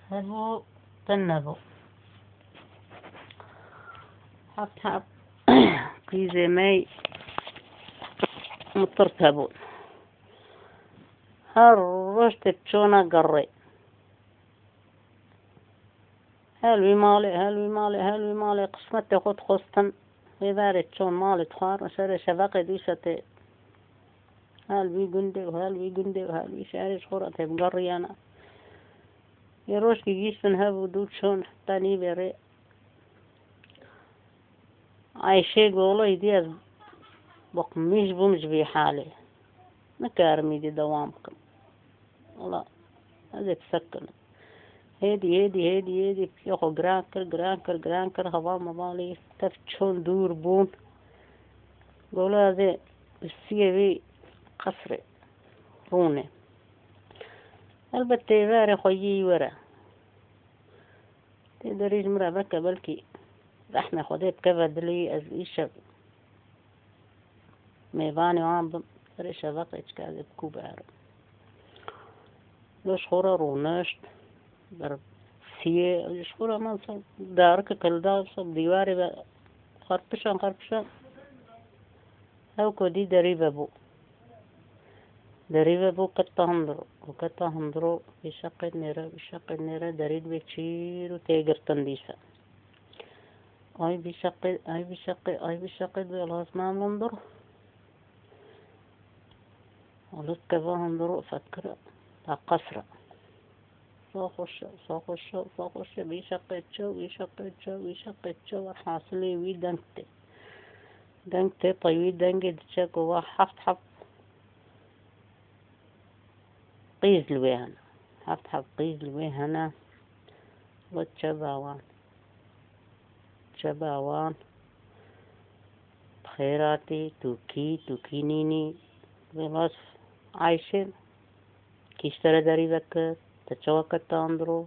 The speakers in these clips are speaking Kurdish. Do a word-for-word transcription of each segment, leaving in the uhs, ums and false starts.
Hebû, tune bû. Heft heb qîzê me yê mitirp hebûn. Her roj tê bi çona gerrê. Her wî malê, her wî malê, her wî malê qismetê xwe dixwestin. Êvarê çon malê dixwarin, serê şeveqê dîsa tê her wî gundê û her wî gundê û her wî şerê ji xwe re tê bigeriyane. Yê rojkî gihîştin hebû dû çon heta nîvê rê. Ayşê gola êdî ez biqmîş bûm ji vî halê. Nikarim êdî dewam bikim. Wela ez ê bi ser kirim. Hêdî, hêdî, hêdî, hêdî piya xwe giran kir, giran kir, giran kir, heval mevalê tev çon dûr bûn. Gola ez ê bi siyê vî qesrê rûnê. Elbet tê êvarê xwe yî were. Tê derî ji min re veke, belkî rehmê Xwedê bikeve dilê wî, ez îşev mêvanê wan bim. Serê şeveqê çika ez ê bi kû biherim. Lo ji xwe re rûnişt ber siyê, ji xwe re man ser darikek hilda ser dîwarê ve xerpişan, xerpişan. Ew ku dî derî vebû. Derî vebû keta hundir û keta hundir û vî şeqê nêre, vî şeqê nêre, derî dibê çîr û tê girtin dîsa. Ay vî şeqê, ay vî şeqê, ay vî şeqê dibê lazman hundir. Û li keva hundir û fekira ta qesra. Saxoşe, saxoşe, saxoşe, vî şeqê çew, vî şeqê çew, vî şeqê çew, her hasilê wî deng tê. Deng tê, tey wî dengê diçe ku va heft heft qîz li wê hene. Heft heft qîz li wê hene. Ve çeba wan. Çeba wan. Bi xêr hatî, tu kî, tu kî nînî. Vê nas Ayşê. Kî ji te re derî vekir, te çawa keta hundir û?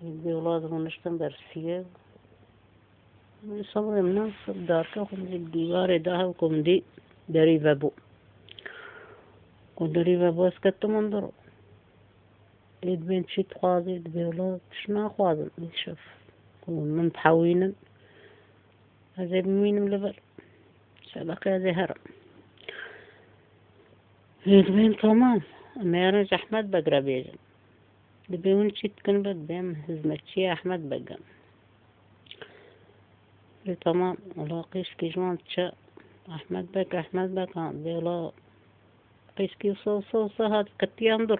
Êdî wela ez rûniştim ber siyê. Min sebrê min, ser darika xwe min jî bi dîwarê da hev ku min dî derî vebû. Ku derî vebû ez ketim hundir û. Ê dibên çi dixwazî, dibê wela tişt naxwazim, îşev. Ku min bihewînin. Ez ê bimînim li vir. Şeveqê ez ê herim. Hê dibêm tamam. Em ê herin ji Ehmed Beg re bêjin. Dibê hûn çi dikin be, dibêm hizmetçiyê Ehmed Beg in. Dibê tamam. Wela qîskî ji wan diçe. Ehmed Beg, Ehmed Beg, ha, dibê wela qîskî wisa, wisa, wisa hat ketiyan dur.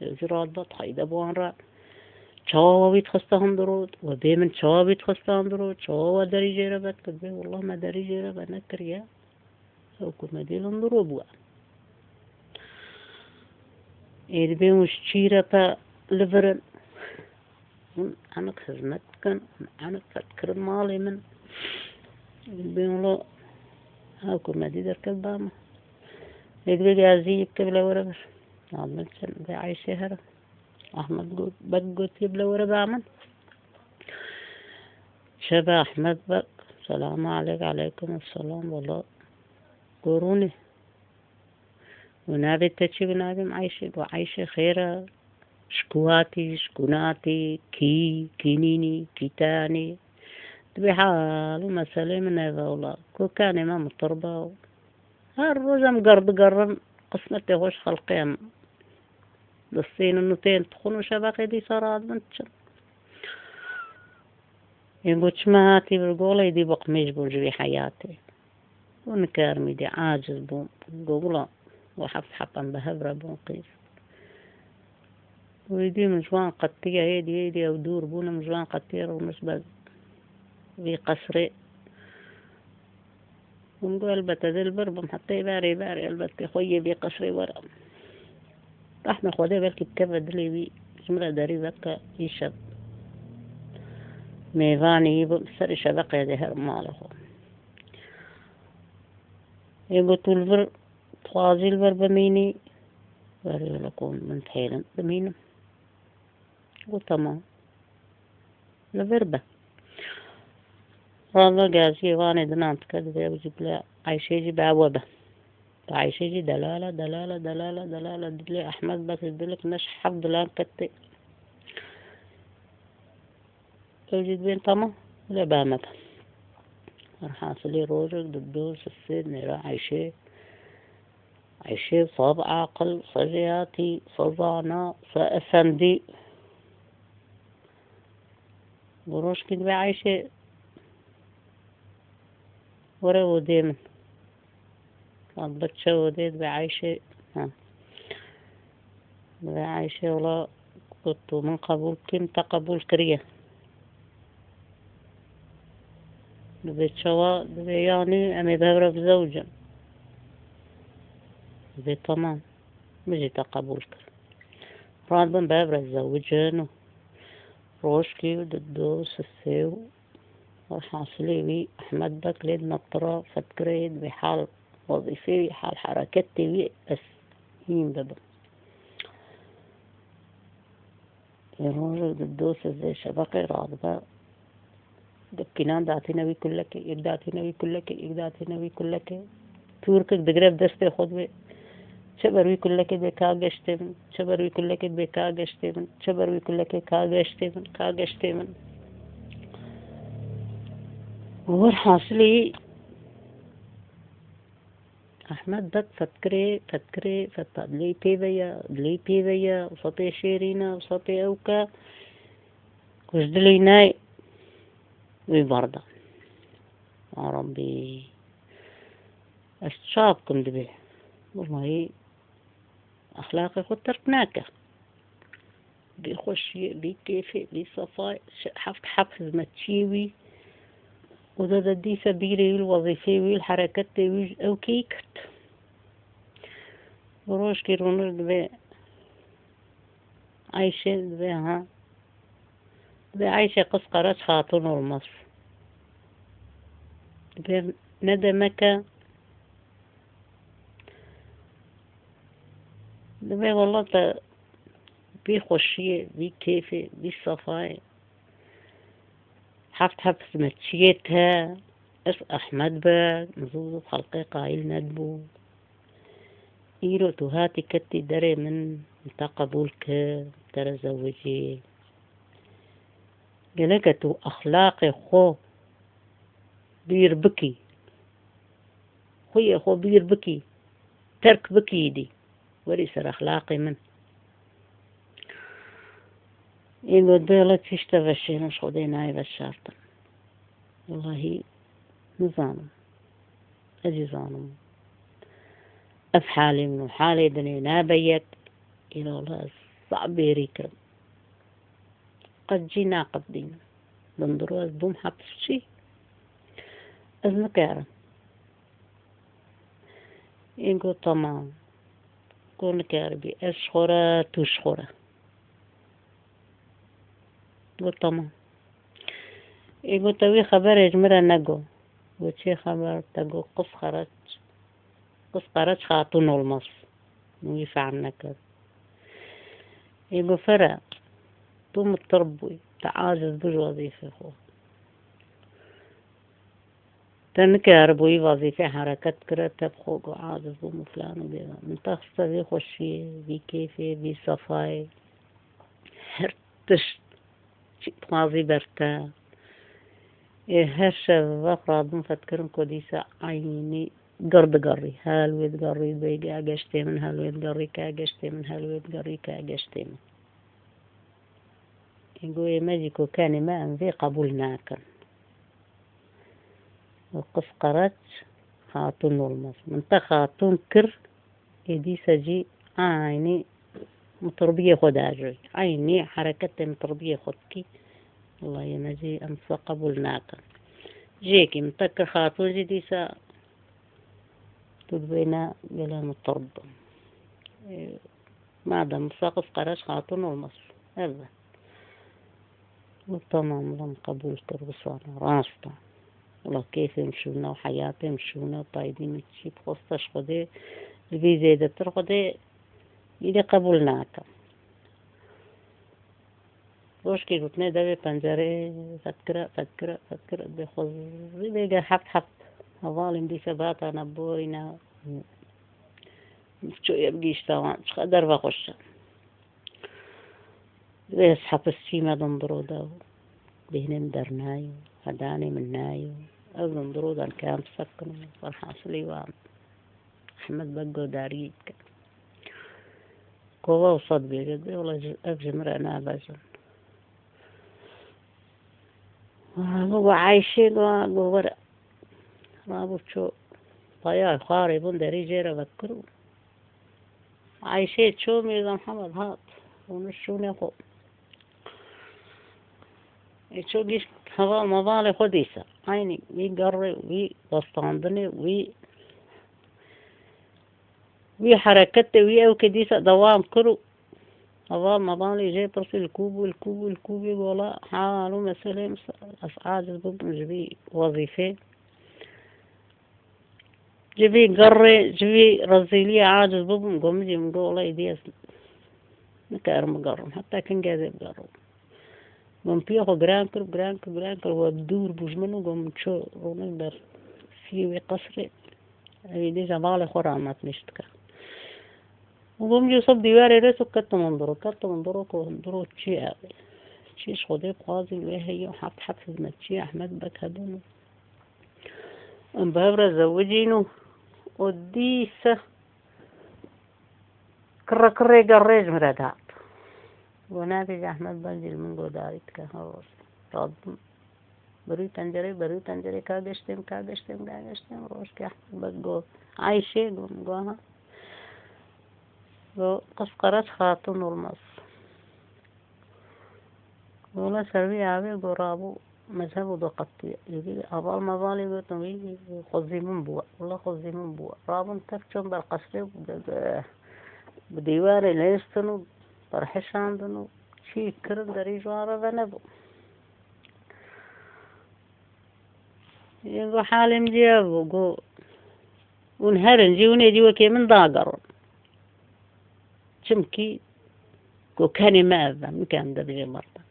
Ji radibe tayde bi wan re. Çawa we wî dixiste hundir û, we bê min çawa wî dixiste hundir û, çawa we derî jê re vekir? Bê, wela me derî jê re venekiriye. Ew ku me dî hundir û bûye. Ê dibê hûn ji çî re pe li vir in. Hûn enik hizmet dikin, hûn enik fetkirin malê min. Ê dibê wela, ew ku me dî derket ba min. Ê dibê gazî bike bile were vir. Nabin çend vê Ayşê here. Ahmed got, Beg gotiye bile were ba min. Çeba Ahmed Beg, selamu aleyk, aleykum selam, wela gorûnê. Û navê te çi bi navê min Ayşê? Got, Ayşê xêr e, ji ku hatî, ji ku natî, kî, kî nînî, kî te anî? Dibê hal û meselê min ev e wela. Kokanê me mitir be û her roj em ger digerin, qismetê xwe ji xelkê em distînin û tên dixwin û şeveqê dîsa radibin diçin. Ê got, çima hatî vir? Gola êdî biqmîş bûm ji vî heyatê. Û nikarim êdî, aciz bûm. Got, wela, û heft heft em bi hev re bûn qîz. Û êdî min ji wan qetiya, êdî, êdî ew dûr bûn, min ji wan qetiya rûnişt ber vî qesrê. Min got, elbet ez ê li vir bim, heta êvarê, êvarê, elbet tê xwe yê vê qesrê were. Rehmê Xwedê belkî bikeve dilê wî, ji min re derî veke, îşev mêvanê wî bim, serê şeveqê ez ê herim malê xwe. Ê got, tu li vir dixwazî li vir bimînî? Berê wela ku min dihêlin bimînim. Got, temam. Li vir be. Radibe gaziyê wanê dinan dike, dibê ew jî bila Ayşê jî bi ew be. Bi Ayşê jî delala, delala, delala, delala, dilê Ehmed Beg ji dilik neş heft dilan ketê. Ew jî dibên tamam, lê bameke. Her hasilî rojek di du sisê nêra Eyşê, Eyşê sab aqil, sejeyatî, sezana, se efendî. Bi rojkî dibê Eyşê were odê min. Wan bi çawa dê dibê Eyşê, ha. Dibê Eyşê wala ku tu min qebûl bikî, min te qebûl kiriye. Dibê çawa, dibê yanî em ê bi hev re bizewicin. Dibê tamam. Min jî te qebûl kir. Radibin bi hev re zewicin û rojkî û di du sisê û Welhasilê wî Ehmed Beg lê di neftura fetkirê dibê hal wezîfê wî, hal hereketê wî ez hîn bibim. Ê rojek di du sisê şeveqê radibe, dibkînan datîne wî kulekê, yek datîne wî kulekê, yek datîne wî kulekê. Tûrkek digire bi destê xwe dibê, çi ber wî kulekê dê ka geştê min, çi ber wî kulekê dibê ka geştê min, çi ber wî kulekê ka geştê min, ka geştê min. Werhasilî Ehmed Beg fetkirê, fetkirê, fetkirê, dilê pê ve ye, dilê pê ve ye, wisa pê şêrîne, wisa pê ewke, ku ji dilê nayê wî berda. Ya Rabbî, ez ça bikim dibê. Wellahî, exlaqê xwe terk nake. Vî xweşiyê, vî kêfê, vî sefayê, şi-, heft heb hizmetçiyê wî. Û de, de dîse bîrê wî li wezîfeyê wî, li hereketê wî ji ew kê kirt. Bi rojkê rûnir dibê Eyşê, dibê ha. Dibê Eyşê kız Karaç hatun olmaz. Dibê ne demeke. Dibê wela te vî xweşiyê, vî kêfê, vî sefayê, heft heb hizmetçiyê te, ez Ehmed Beg, min zû zû xelqê qayîl nedibû. Îro tu hatî ketî derê min, min te qebûl kir, te re zewicî. Geleke tu exlaqê xwe bîr bikî, xweyê xwe bîr bikî, terk bikî îdî, werî ser exlaqê min. Ê got, bê wela tişta veşêrin ji Xwedê nayê veşartin. Wellahî nizanim. Ez jî zanim. Ev halê min û halê dinê nabe yek. Îro wela ez zaf bêrî kirim. Qet jî naqedînim. Dindiro ez bûm hepsçî. Ez nikarim. Ê got, tamam. Got, nikaribî. Ez ji xwe re, tu ji xwe re. Got, tamam. Ê got, te wî xeberê ji min re nego. Got, çi xeber? Te got, kız Karaç, kız Karaç hatun olmaz. Min wî fehm nekir. Ê got, Fere, tu mutirib bûyî, te aciz bû ji wezîfê xwe. Te nikaribûyî wezîfê hereket kire, te bi xwe got aciz bûm û filan û bêvan. Min te xiste vê xweşiyê, vî kêfê, vî sefayê. Her tişt çi dixwazî ber te. Ê her şev vext radibûm fetkirin ku dîsa eynî gir digerî. Hel wê digerî, dibê ka geştê min, hel wê digerî, ka geştê min, hel wê digerî, ka geştê min. Ê got, ê me jî ku kenê me, em vê qebûl nakin. Û kız Karaç hatun olmaz. Min te hatun kir, ê dîsa jî eynî mitirbiyê xwe diajoyî. Eynî hereketê mitirbiyê xwe dikî. Wellahî me jî em wisa qebûl nakin. Jêkî min te kir hatun jî dîsa tu dibêne gelê mitirib. Ê, madem wisa kız Karaç hatun olmaz. Ev e. Got, tamam, wela min qebûl kir, wisane, rast e. Wela kêfê min şûne û heyatê min şûne û taydî min çî bixwest ji Xwedê, ji vî zêdetir Xwedê îdî qebûl nake. Rojkê gotinê devê pencerê, fetkire, fetkire, fetkire, dibê xwezî vêge heft heft hevalên dîse batane borîne. Çoye bigihîşte wan, çiqas derve xweş e. Dibê ez hepis çîme dindiro de û Bêhnê min dernayo, hedanê min nayo. Ew li diro de nikan bisekino. Welhasilî wan Ehmed Beg godariyê dike. Kova wisa dibêje, dibê wela ji, ev ji min re nabezin. Rabû got Ayşê, got, got were. Rabû çû paya xwarê bûn derî jê re vekir û Ayşê çû, Mîrza Mihemed hat. Rûnişt şûnê xwe. Ê çû gihîşt heval mevalê xwe dîsa. Eynî wî gerrê, wî westandinê, wî, wî hereketê, wî ewkê dîsa dewam kir û heval mevalê jê pirsî li ku bû, li ku bû, li ku bû, gola hal û meselê min, ez aciz bûbûm ji vî wezîfê. Ji vî gerrê, ji vî rezîliyê aciz bûbûm, got min jî, min got, wela êdî ez nikarim bigerim, heta kingê ez ê bigerim. Min piyê xwe giran kir, giran kir, giran kir, we bi dûr bû ji min û got min çû rûnik ber sî wî qesrê, ew êdî hevalê xwe re amat nişt dike. Û got min jî wisa bi dîwarê rêz û ketim hindiro, ketim hindiro ku hindiro çi ew ê. Çi ji Xwedê bixwazî wê heye û heft, heft hizmetçiyê Ehmed Beg hebûn û em bi hev re zewicîn û, û dîsa kirre kirrê gerrê ji min re dihat. Got, nabêje Ehmed Beg jî li min godarî dike, ha, razim. Berû tencerê, berû tencerê, ka geştêm, ka geştêm, ka geştêm. Rojkê Ehmed Beg got, Ayşê, got, got, ha. Got, kız karar hatun olmaz. Wela ser vî avê got, rabû mezheb û do qetiye. Êdî heval mevalê gotin, wî xwezî min bû. Wela xwezî min bû. Rabûn tev çûn ber qesrê û bi, bi, bi dîwarê lêstin û berhişandin û çi kirin derî ji wan re venebû. Ê got, halê min jî ev bû, got, hûn herin jî, hûn êdî wekê min dagerin. Çimkî ku kenê me ev e, min ken dibijê merdim.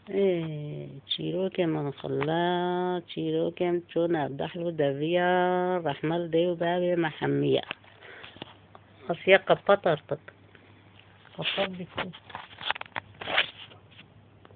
Ê, çîrokê min xilla, çîrokê min çû navdehl û deviya, rehme li dê û bavê me hemiya. Asiye, kapat artık. Kapat, bitti.